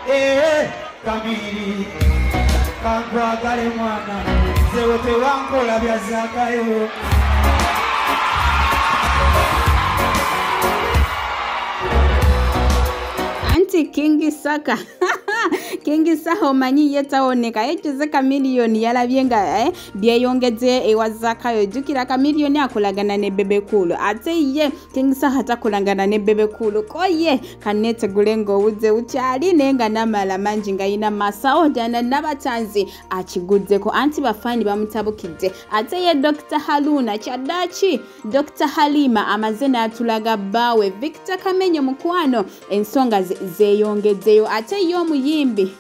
Kamiri kankwagale mwana zewe tewankola bya Zakayo. Anti King Saka King Saha omanyi ye tawoneka yejjuze Chameleone yalabye nga byeyongedde ewa Zakayo. Jjukira Chameleone akolagana ne Bebe Cool, ate ye King Saha takolagana ne Bebe Cool. Ko ye kaneetegule ng'owudde bukyali naye nga n'amala mangi ng'ayina masawo ddala n'abatanzi akiguddeko, anti bafaani bamutabukidde. Ate ye Dr. Haruna kyaddaaki Dr. Halima amaze n'atulaga bbaawe Victor Kamenyo mukwano ensonga zeeyongeddeyo. Ate ye omuyimbi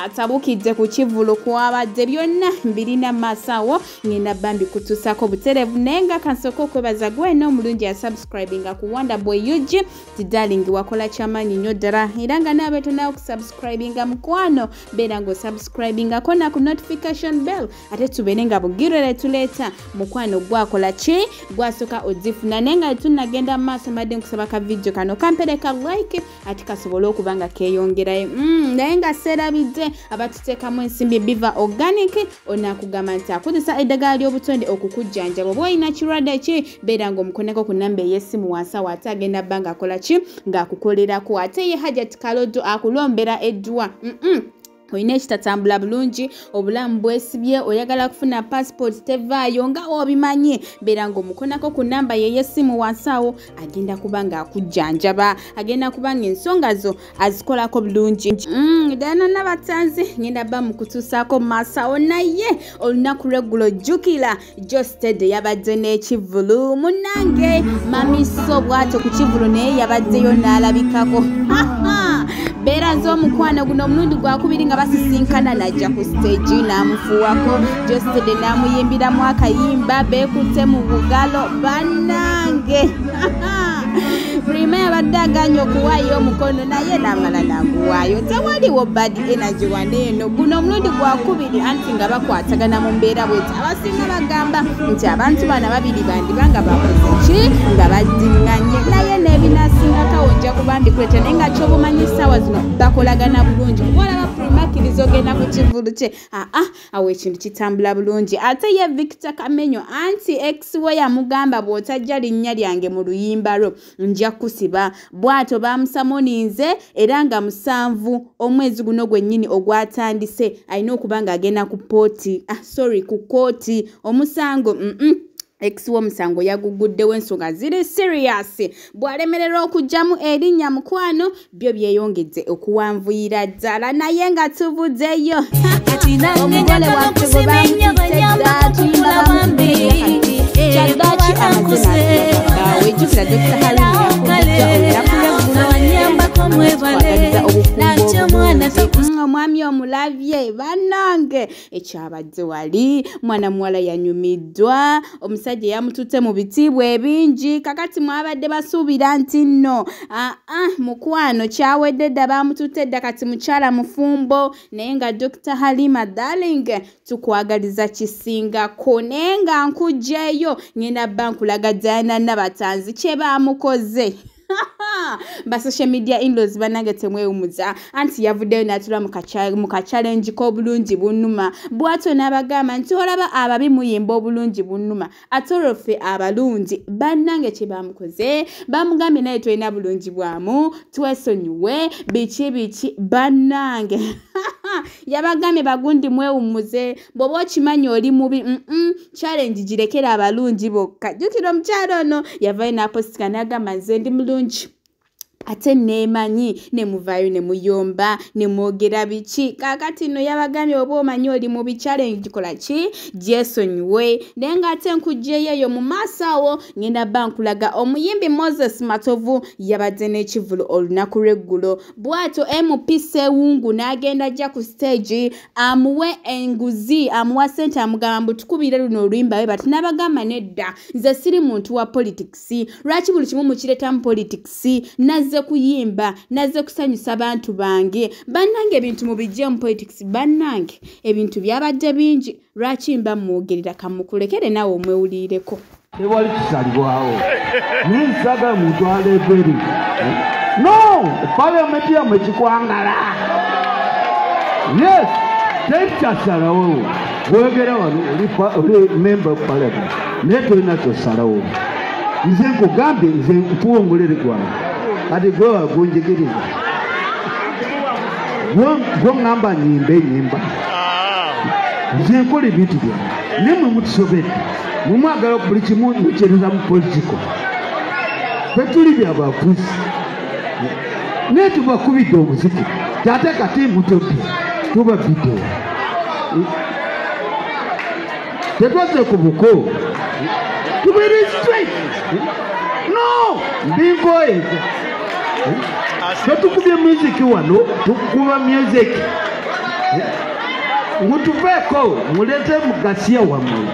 atabukidde ku kivvulu kwabadde byonna mbirina masawo ngenda bambi kutuusako butereevu. Naye nga kansooka okwebaza gwena omulungi ya subscribinga ku Wonder Boy UG ti darling wakola kyamaanyi nnyo ddala, era nga naawe tonawo okusubscribinga mukwano beera ng'osubscribingako na ku notification bell, ate tubeere nga bugirere tuleeta mukwano gwakola ki gwasooka ozifuna. Naye nga tunnagenda mu maaso mbadde nkusaba ka video kano kampereka like ate kasobole okuba nga keeyongerayo. Naye nga seerabidde abatuteekamu ensimbi Biva Organic onaakugamba nti akozesa eddagala ly'obutonde okukujjanjaba. Oba olina kirwadde ki beera ng'omukoneko ku namba ey'essimu wansi awo, ate agenda bba ng'akola ki ng'akukolerako. Ate ye Hajat Kalodo akulombera edduwa. Olina ekitatambula bulungi, obulamu bwesibye, oyagala kufuna passport tevaayo nga obimanyi, beera ng'omukonako ku namba ye ey'essimu wansi awo, agenda kuba ng'akujjanjaba, agenda kuba ng'ensonga zo azikolako bulungi. Ddala n'abatanzi ngenda bba mu kutuusaako mu maaso awo. Naye olunaku lw'eggulo jjukira Jostede yabadde n'ekivvulu munnange Mamiso bw'atyo ku kivvulu naye yabaddeyo n'alabikako. Beera z'omukwano guno omulundi gwakubiri nga basisinkana, najja ku stage n'amufuuwako Jostede n'amuyimbiramu akayimba beekutte mu bugalo bannange. Prima yabadde aganye okuwaayo omukono naye n'amala n'aguwaayo. Tewaliwo bad energy wano eno. Guno omulundi gwakubiri anti nga bakwatagana mu mbeera bweti. Abasinga bagamba nti abantu bano babiri bandiba nga bakoze ki nga baddiŋŋanye, naye n'ebinaasingako nja kuba mbikuleeta. Naye nga ky'obumanyi essaawa zino bakolagana bulungi. Kuba olaba Prima akkiriza ogenda ku kivvulu kye, awo ekintu kitambula bulungi. Ate ye Victor Kamenyo anti ex we yamugamba bw'otajja linnya lyange mu luyimba lwo nja kusiba. Bw'atyo baamusamoninze era nga 7 omwezi guno gwennyini ogwatandise alina okuba ng'agenda ku pooti, ku kkooti omusango ex w'omusango yaguguddewo ensonga ziri serious. Bw'alemererwa okuggyamu erinnya mukwano byo byeyongedde okuwanvuyira ddala. Naye nga tuvuddeyo omugole waffe gwe bamutisse tuyimba bamutisse kyaddaaki amaze n'atulaga. Jjukira Dr. Haruna yakunjja olunaku lw'eggulo omwami omulabye bannange ekyabadde wali mwana muwala yanyumiddwa, omusajja yamututte mu bitiibwa ebingi. Kakati mwabadde basuubira nti nno mukwano kyawedde dda, bamututte dda, kati mukyala mufumbo. Naye nga Dr. Halima darling tukwagaliza kisingako. Naye nga nkuggyeyo ngenda bba nkulaga Diana Nabatanzi kye baamukoze. Ba social media in-laws bannange temwewumuza, anti yavuddeyo n'atula mu ka-challenge k'obulungi bunnuma. Bw'atyo n'abagamba nti olaba ababi muyimba obulungi bunnuma, ate olwo ffe abalungi bannange kye baamukoze. Bamugambye naye tolina bulungi bwamu, twesonyiwe biki biki bannange. Yabagambye bagundi mwewumuze, bw'oba okimanyi oli mubi challenge girekera abalungi bokka. Jjukira omukyala ono yavaayo n'apositika n'agamba nze ndi mulungi ate neemanyi, ne muvaayo ne muyomba ne mwogera biki. Kaakati nno yabagambye oba omanyi oli mubi challenge gikola ki gyesonyiwe. Naye ng'ate nkuggyeyo eyo mu maaso awo ngenda bba nkulaga omuyimbi Moses Matovu yabadde n'ekivvulu olunaku lw'eggulo. Bw'atyo MP Ssewungu n'agenda ajja ku stage amuwe enguzi, amuwa ssente, amugamba mbu tukubire luno oluyimba bwe bati. N'abagamba nedda, nze siri muntu wa politics, lwaki buli kimu mukireeta mu politics? Nazze kuyimba, nazze kusanyusa bantu bange. Bannange ebintu mubijje mu politics, bannange ebintu byabadde bingi, lwaki mba mwogerera? Kamukulekere naawe omwewulirireko. Tewali kisalibwawo naye nsagala muntu aleeveri no parliament yammwe kikwangala. Yes, tekyasalawo. Bwogera wano oli member of parliament, naye tolina kyosalawo. Nze nkugambye, nze nkuwa omulere gwange, kati gwe wagunjigiriza. Gwe ŋŋamba nyimbe nyimba, nze nkola ebintu byange, naye mwe mutusobedde. Mumwagala buli kimu mukyereza mu politiko. Ffe tuli byabafuzi, naye tubakubidde omuziki, ate kati mutobye tubabidde. Tetwazze ku buko, tubeere straight. No, mbinkoyeza. Tetukubye music wano, tukuba music mutuveeko, mulete mugasiya wammwe.